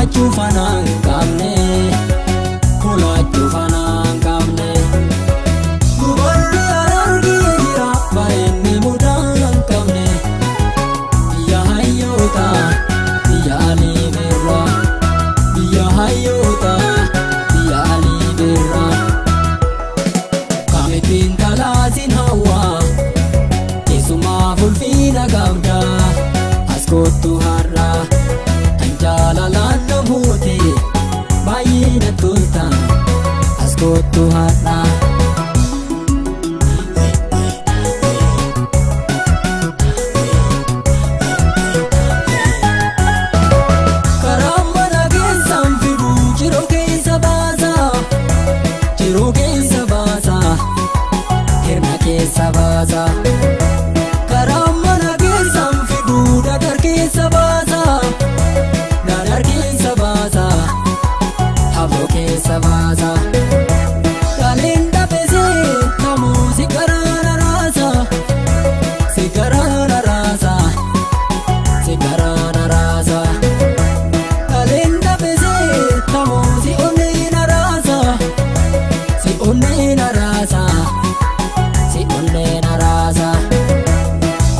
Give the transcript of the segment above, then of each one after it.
Hulaachuu fanaan qabne, hulaachuu fanaan qabne. Dubarri Harargee jira bareenni mudaan qabne. Biyya hayyoota, biyya Alii Birraa. Biyya hayyoota, biyya Alii Birraa. Kamittiin talaasin hawwaa, keessumaa ulfina qabda. As kottu har'a, kan jaalalaan namooti baay'ee na tolta. As kottu har'a. Karaa mana keessaan figu jiruu keessa baasa, jiruu keessa baasa, hirna keessa baasa. Karaa mana keessaan figu dadar keessa baasa, dadar keessa baasa, haboo keessa baasa. Kaleen dhabesee namuu si garaa raasa, si garaa raasa, si garaa raasa. Kaleen dhabesee namuu si onnee na raasa, si onnee na raasa, si onnee na raasa.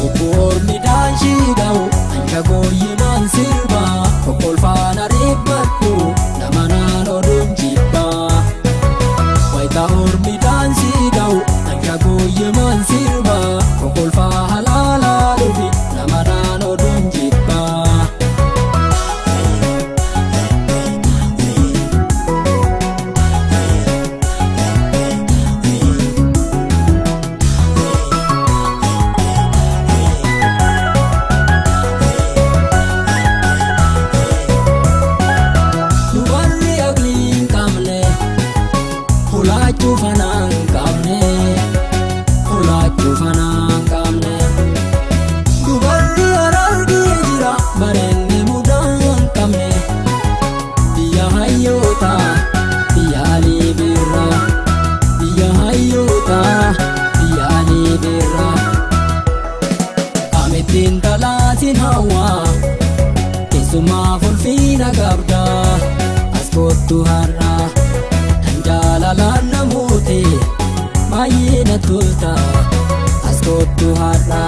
Obboorni daanshii dha'u anja gooyyimaan sirba kokkolfaan ariifadhu nama naan oduun jibbaa. Wayita ormi daansii dha'u anja gooyyimaan sirba kokkolfaa halaalaa dhufi nama naan oduun jibbaa. Dubarri aqlii hin qabne, hulaachuu fanaan qabne, hulaachuu fanaan qabne. Dubarri Harargee jira bareenni mudaan qabne. Biyya hayyoota, biyya Alii Birraa. Biyya hayyoota, biyya Alii Birraa. Kamittiin talaasin hawwaa, keessumaa ulfina qabda. As kottu har'a, kan jaalalaan namooti baay'ee na tolta. As kottu har'a.